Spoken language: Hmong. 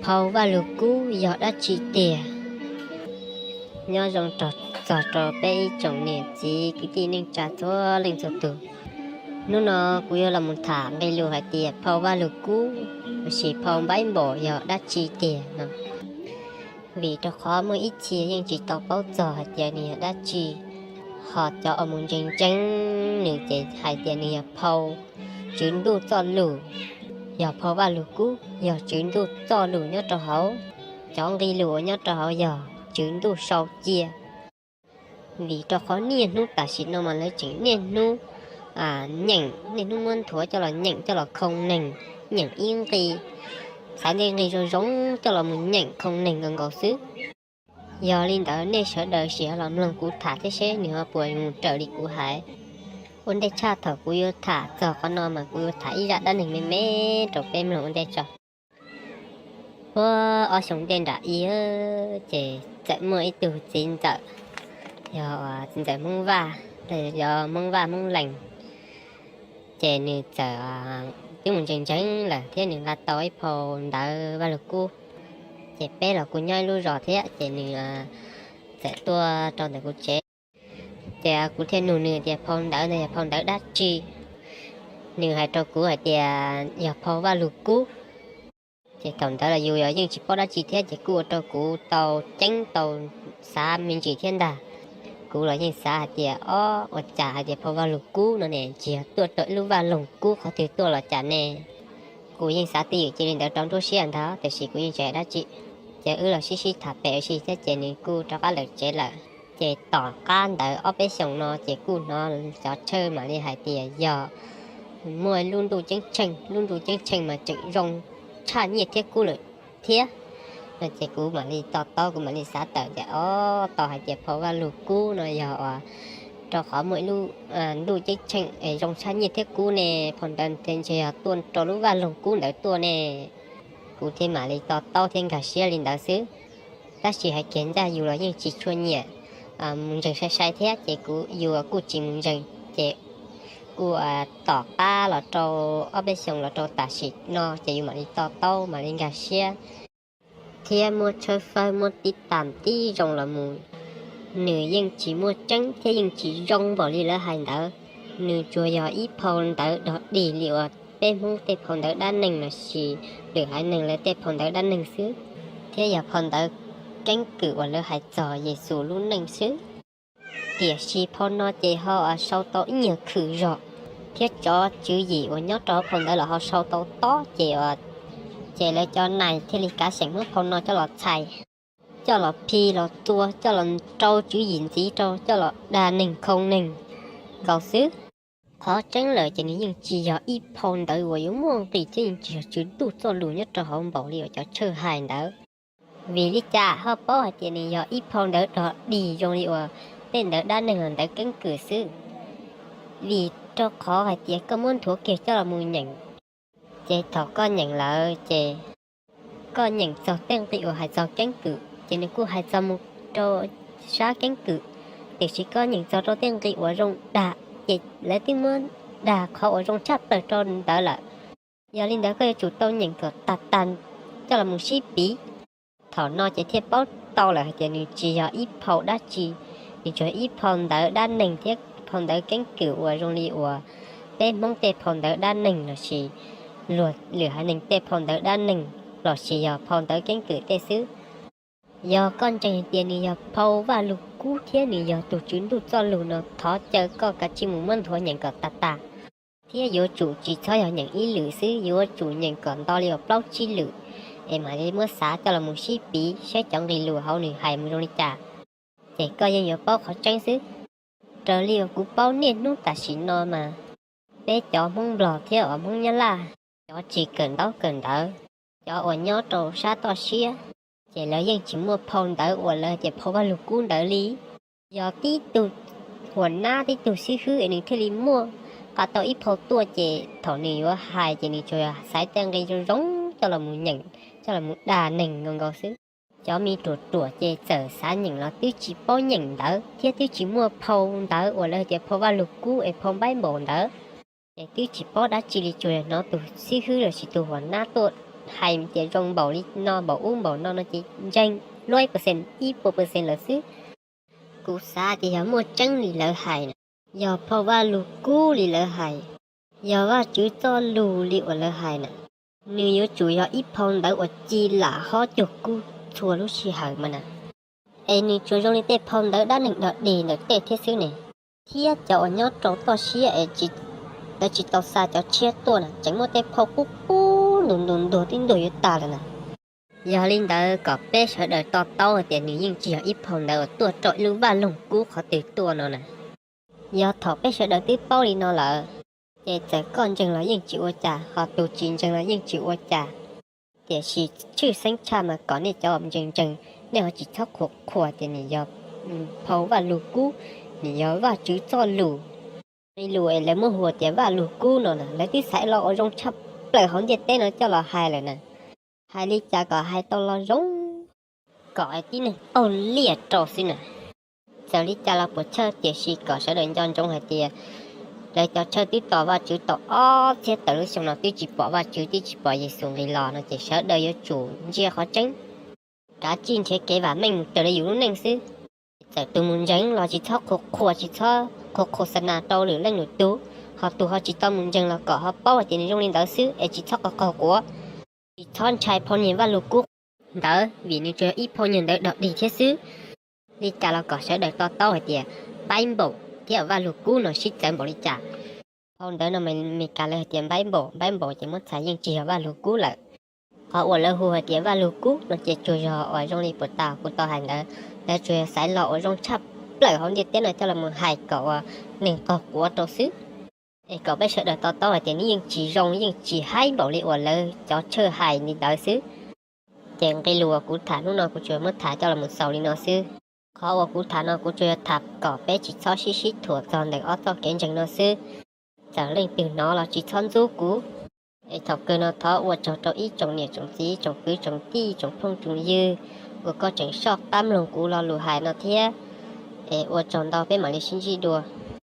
Phau Vajluskub yog dab tsi tiag? Nyob zoo rau txog rau peb ib tsoom niam txiv kwv tij neej tsa txhua leej txhua tus. Hnub no kuv yuav los mus tham nqe lus hais tias Phau Vajluskub lossis Phau Npaiv Npaum yog dab tsi tiag no. Vim rau qhov muaj ib txhia yeej tsis tau paub txog hais tias nws yog dab tsi, ho cov uas mus ntseeg ntseeg nws ces hais tias nws yog phau Tswv Ntuj txoj lus, yog Phau Vajluskub yog Tswv Ntuj txoj lus nyob rau hauv, cov nqe lus uas nyob rau hauv yog Tswv Ntuj sau cia. Vim rau qhov niaj hnub tam sim no mas lawv tseem niaj hnub nyeem, niaj hnub muab nthuav coj los nyeem coj los khoo neeg, nyeem ib nqe, xaiv tej nqe zoo zoo coj los mus nyeem khoo neeg nkaus nkaus xwb. Yog li ntawd nej sawv daws sim ho los mloog kuv tham thiab seb nws ho puas mus raws li kuv hais. Ua ntej tshaj thaum kuv yuav tham txog qhov no mas kuv yuav tham ib zaj dab neeg me me rau peb mloog ua ntej tso. Puag ob xyoo ntej nram ib ces txawm muaj ib tug txiv ntxawm, yog txiv ntxawm Hmoob Vaj, yog Hmoob Vaj Hmoob Lees, ces nws txawm twb mus ntseeg ntseeg lawm thiab nws nqa tau ib phau ntawv Vajluskub. Ces peb los kuj nyob ib lub zos thiab ces nws txawm tuaj rau ntawm kuv tsev. Ces kuv thiaj nug nws tias phau ntawv ntawd yog phau ntawv dab tsi. Nws hais rau kuv hais tias yog phau Vajluskub. Ces thaum ntawd los yus los yeej tsis paub dab tsi thiab ces kuj ua rau kuv tau ceeb tau xav me ntsis thiab ntag. Kuv los yeej xav hais tias ob ua cas hais tias phau Vajluskub no ne tsis yog tuaj rau ib lub vaj loog kub qhov twg tuaj los cas ne. Kuv yeej xav twj ywm cia li ntawd rau nruab siab ntag tiam sis kuv yeej tsis hais dab tsi. Ces wb los sib sib tham pem ua si thiab ces nws kuj rov qab lawm tsev lawm. Ces tom qab ntawd ob peb xyoos no ces kuj hnov cov tsawg mam li hais tias yog muaj lub ntuj ceeb tsheej, lub ntuj ceeb tsheej mas tseem zoo tshaj nyiaj thiab kub lawm thiab. Ces kuv mam li to taub, kuv mam li xav tawm tias ob tau hais tias phau Vajluskub no yog uas rau qhov muaj ib lub ntuj ceeb tsheej es zoo tshaj nyiaj thiab kub ne, phau ntawv ntshe yog tuaj rau lub vaj loog kub ntawd tuaj ne. Kuv thiaj mam li to taub thiab nkag siab li ntawd xwb. Tab sis hais kiag ncaj yus los yeej tsis tshua nyiam mus ntseeg sai sai thiab ces kuv yus kuj tsis mus ntseeg. Ces kuj tom qab los rau ob peb xyoos los rau tam sim no ces yus mam li to taub mam li nkag siab thiab muab tshawb fawb muab tib tam tib zoo los mus, nws yeej tsis muaj tseeb thiab yeej tsis zoo npaum li lawv hais ntawd. Nws tsuas yog ib phau ntawv dog dig li uas peb Hmoob tej phau ntawv dab neeg lossis lwm haiv neeg lawv tej phau ntawv dab neeg xwb, thiab yog phau ntawv keeb kwm uas lawv hais txog Yexus lub neej xwb. Tiam sis phau no ces ho sau tau ib nyuag khwm zog, thiab cov tswv yim uas nyob rau phau ntawd los ho sau tau tob ces, ces lawv cov nais thiaj li kav xyeem muab phau no coj los txhais, coj los phi los tua, coj los rau tswv yim ntxiv rau, coj los dag neeg khoo neeg nkaus xwb. Qhov tseeb lawm ces nws yeej tsis yog ib phau ntawv uas yuav muaj nqis thiab yeej tsis yog Tswv Ntuj txoj lus nyob rau hauv npaum li uas cov tsawg hais ntawd. Vim li cas ho paub hais tias nws yog ib phau ntawv dog dig zoo li uas tej ntawv dab neeg los ntawv keeb kwm xwb? Vim rau qhov hais tias koj muab nthuav kiag coj los mus nyeem, ces thaum koj nyeem lawm ces koj nyeem txog tej nqi uas hais txog keeb kwm ces nws kuj hais txog mus rau sab keeb kwm, tiam sis koj nyeem txog rau tej nqi uas zoo dag ces lawv twb muab dag qhov uas zoo tshaj plaws rau ntawd lawm. Yog li ntawd koj yuav tsum tau nyeem kom tag tag coj los mus sib piv. Thaum no ces thiaj paub tau lawm hais tias nws tsis yog ib phau dab tsi, nws tsuas yog ib phau ntawv dab neeg thiab phau ntawv keeb kwm uas zoo li uas peb Hmoob tej phau ntawv dab neeg lossis luag lwm haiv neeg tej phau ntawv dab neeg lossis yog phau ntawv keeb kwm tej xwb. Yog koj ntseeg hais tias nws yog phau Vaj Lug Kub thiab nws yog tus Tswv Ntuj Txoj Lus no thov caw koj kav tsij mus muab nthuav nyeem kom tag tag, thiab yuav tsum tsis txhob yog nyeem ib lwm xwb, yuav tsum nyeem kom nto li uas plaub tsib lwm, es mam li muab xav coj los mus sib piv saib cov nqe lus hauv nws hais mus zoo li cas, ces koj yeej yuav paub qhov tseeb xwb. Raws li uas kuv paub niaj hnub tam sim no mas peb cov Hmoob Nplog thiab uas Hmoob Nyab Laj, cov tsis kawm ntaub kawm ntawv, cov uas nyob rau sab toj siab, ces lawv yeej tsis muaj phau ntawv uas lawv tias phau Vaj Lug Kub ntawd li. Yog tib tug huas nab tib tug xib hwb es nws thiaj li muaj, nqa tau ib phau tuaj ces thaum nws yuav hais ces nws tsuas xaiv tej nqe zoo zoo coj los mus nyeem, coj los mus dag neeg nkaus nkaus xwb. Cov me ruam ruam ces txawm xav nyeem los twb tsis paub nyeem ntawv thiab twb tsis muaj phau ntawv uas lawv tias phau Vaj Lug Kub es phau npaib npaum ntawd, ces twb tsis paub dab tsi li, tsuas yog hnov tus xib hwb lossis tus huas nab tuaj Hais tias zoo npaum li no npaum ub npaum no no ces ntseeg lub percent ib puas percent lawm xwb. Kuv xav tias yog muaj tseeb li lawv hais na, yog phau Vajluskub li lawv hais, yog Vajtswv txoj lus li uas lawv hais na, nws yuav tsum yog ib phau ntawv uas ci lam hob cuag kub txhua lub sij hawm mas na. Es nws tsuas zoo li tej phau ntawv dab neeg dog dig ntawm tej thiab xwb ne, thiab cov uas nyob rau toj siab es lawv tsis tau xa cov tshiab tuaj na tseem muaj tej phau qub qub ntuag ntuag ntuag twb ntuag yuav tag lawm na. Yog li ntawd kom peb sawv daws to taub hais tias nws yeej tsis yog ib phau ntawv uas tuaj rau ib lub vaj loog kub qhov twg tuaj no na. Yog thaum peb sawv daws twb paub li no lawm, ces txawm koj ntseeg los yeej tsis ua cas, ho tus tsis ntseeg los yeej tsis ua cas. Tiam sis tshwj xeeb tshaj mas kom nej cov ntseeg ntseeg, nej ho tsis txhob qhuas qhuas tias nws yog phau Vajluskub, nws yog Vajtswv txoj lus. Tej lus es lawv muab hu tias Vajluskub no na, lawv twb xaiv lo uas zoo tshaj plaws hauv ntiaj teb no coj los hais lawm na. Hais li cas kom hais tau lo zoo, kom tib neeg qaug liaj rau xwb na. Txawm li cas los puas chawj, tiam sis kom sawv daws nco ntsoov hais tias lawv cov tsawg twb tos Vajtswv tau ob txhiab tawm lub xyoo no twb tsis pom Vajtswv twb tsis pom Yexus nqis los no ces sawv daws yuav tsum ntsia qhov tseeb, kav tsij nrhiav kev vam meej mus raws li yus lub neej xwb. Txawm tus mus ntseeg los tsis txhob qhuas qhuas, tsis txhob qhuas qhuas xa nas rau lwm leej lwm tus, ho tus ho tsis tau mus ntseeg los kom ho paub hais tias nws zoo li ntawd xwb es tsis txhob qaug quav, tsis txhob ntshai phau niag Vajluskub ntawd vim nws tsuas yog ib phau niag ntawv dog dig thiab xwb. Li cas los kom sawv daws to taub hais tias Bible thiab Vajluskub no sib txawv npaum li cas. Phau ntawv no Meskas lawv hais tias Bible, Bible ces muab txhais yeej tsis yog Vajluskub lawm. Qhov uas lawv hu hais tias Vajluskub no ces tsuas yog uas zoo li puag ta kuv tau hais ntawd, lawv tsuas yog xaiv lo uas zoo tshaj plaws hauv ntiaj teb no coj los mus hais kom uas neeg qaug quav rau xwb. Es kom peb sawv daws to taub hais tias nws yeej tsis zoo yeej tsis haib npaum li uas lawv cov tsawg hais li ntawd xwb. Ces nqe lus uas kuv tham hnub no kuv tsuas muab tham coj los mus xaus li no xwb. Qhov uas kuv tham no kuv tsuas yog tham kom peb tsis txhob sib sib thuam txog ntawm ob txoj kev ntseeg no xwb. Txawm leej twg hnov los tsis txhob ntxub kuv. Es thaum kawg no thov ua tsaug rau ib tsoom niam tsoom txiv tsoom kwv tsoom tij tsoom phooj tsoom ywg uas koj tseem soj qab mloog kuv lo lus hais no thiab. Es ua tsaug ntau, peb mam li sib ntsib dua.